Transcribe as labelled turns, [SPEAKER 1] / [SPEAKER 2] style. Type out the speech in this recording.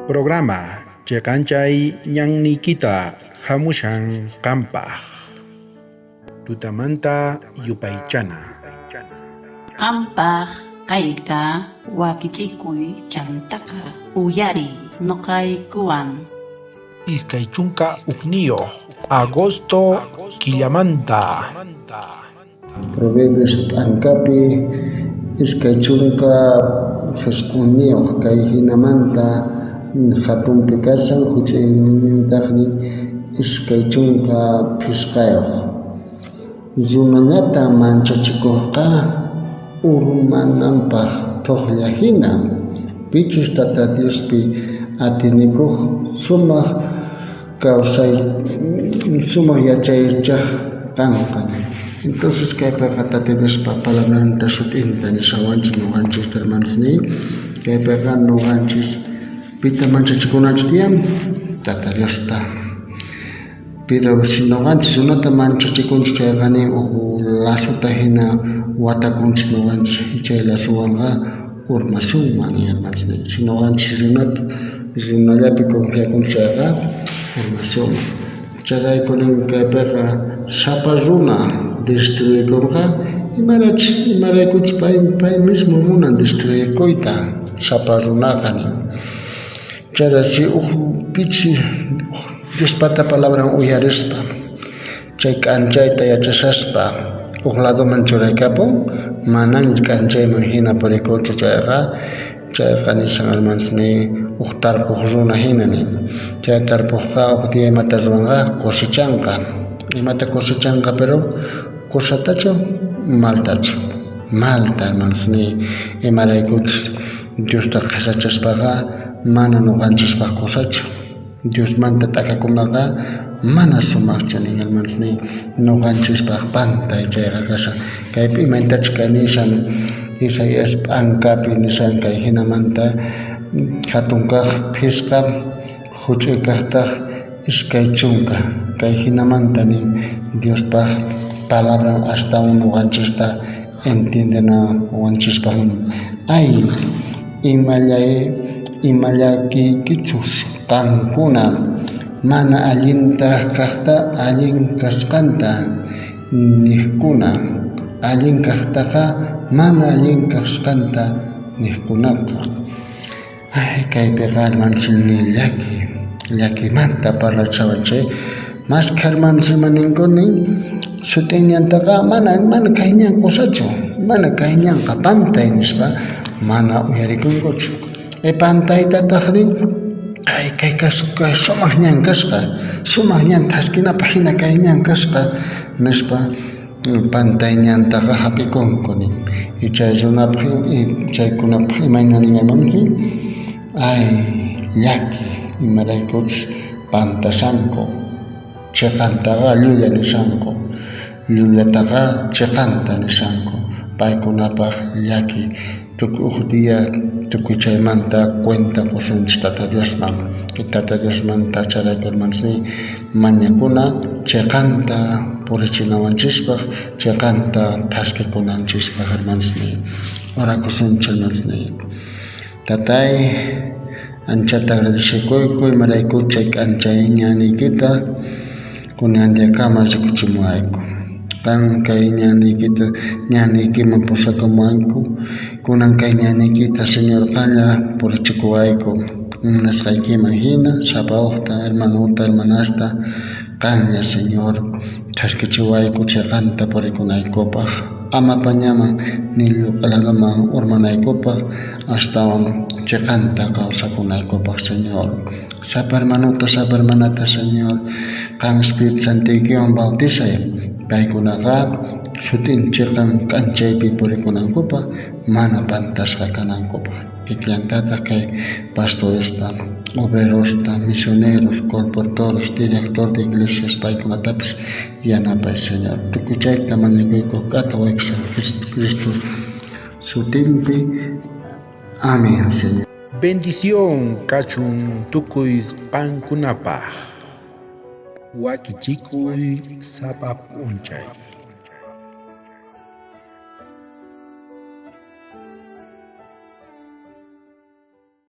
[SPEAKER 1] Programa cheqanchay ñanniykita hamushan qampaj. Tutamanta yupaychana.
[SPEAKER 2] Qampaj kayqa wakichikuy chantaqa uyariy noqaykuwan.
[SPEAKER 1] 21 agosto killamanta.
[SPEAKER 3] Proverbios p'anqapi 29 kay jinamanta jatunpi kashan, juch'uynintajnin 25. Runallata manchachikojqa urmananpaj tojlla jina. Pichus Tata Diospi atinikoj sumaj kawsay, sumaj yachaychaj kanqa. Entonces kaypeqa Tata Diospa palabranta sut'inta nishawanchej noqanchejta, hermanosniy. Kaypeqa noqanchis pita manchachikunanchej tiyan? Tata Diosta. Pero si noqanchis runata manchachikunchej chayqa nin uj lazota jina watakunchej noqanchis, chay lazowanqa urmasunman, hermanosniy. Si noqanchis runata runallapi confiakunchej chayqa urmasunman. Chayrayku nin kaypeqa sapa runa destruykonqa, imaraykuchus pay mismo munan destruykuyta sapa runaqa nin. Chayrayku si uj pichi Diospata palabran uyarispa chay k'anchayta yachashaspa uj ladoman churaykapun, manaña k'anchayman jina purikunchu chayqa, chayqa nishan hermanosniy uj tarpoj runa jina nin. Chay tarpojqa uj día imata ruwanqa? Cosechanqa. Imata cosechanqa pero cosatachu maltachu? Malta, hermanosniy, imaraykuchus Diosta qhesachaspaqa mana noqanchispaj cosachu. Diosmanta t'akakunaqa mana sumajchu nin, hermanosniy, noqanchispaj pantay chayqa kashan. Kaypi imaynatachus kay nishan Isaías p'ankapi nishan kay jinamanta jatun kaj phisqa, juch'uy kajtaj 20. Kay jinamanta nin Diospaj palabran astawan noqanchista entiendenawanchispaj. Ay, imallakiykichus qankuna mana allinta kajta allin kasqanta nejkuna, allin kajtaqa mana allin kasqanta nejkunaqa. Ay, kaypeqa hermanosniy llaki, llakimanta parlachawan chay. Mashkha hermanos ima ninku nin, sut'in ñantaqa mana mana kay ñan qosachu, mana kay ñanqa pantay nispa mana uyarikunkuchu. Y pantaytatajrí kay kay kay sumaj ñan kasqa, sumaj ñan thaskinapaj jina kay ñan kasqa nispa pantay ñantaqa jap'ikunku nin. Y chay runapaj chaykunapaj imayna nin hermanos? Ay, llaki, imaraykuchus pantashanku, cheqantaqa llulla nishanku, llullataqa cheqanta nishanku. Paykunapaj llaki, tukuy uj día tukuy chaymanta cuenta qosunchej Tata Diosman. Tata Diosmanta chayrayku hermanosniy mañakuna cheqanta purichinawanchispaj, cheqanta thaskikunanchispaj, hermanosniy. Orakusunchej, hermanosniy. Tatay, anchata agradecekuyku imarayku chay k'anchay ñanniykita kunandiakama rikuchimuwayku. Qan kay ñanniykita ñanniykiman pusakamuwayku, kunan kay ñanniykita Señor qanlla purichikuwayku munasqaykiman jina sapa ujta hermanota hermanasta qanlla Señor thaskichiwayku cheqanta purikunaykupaj, ama pañaman ni lloq'e ladoman urmanaykupaj, astawan cheqanta kawsakunaykupaj, Señor. Sapa hermanota, sapa hermanata, Señor, qan Espíritu Santoykiwan bautizay, paykunaqa sut'in cheqan k'anchaypi purikunankupaj, mana pantasqa kanankupaj. Kikillantataj kay pastoresta, obrerosta, misioneros, colportores, director de iglesias, paykunatapis yanapay, Señor. Tukuy chayta mañakuyku k'ata wayki Jesucristo sutinpi. Amén, Señor.
[SPEAKER 1] Bendición kachun tukuy qankunapaj. Wakichikuy sapa p'unchay.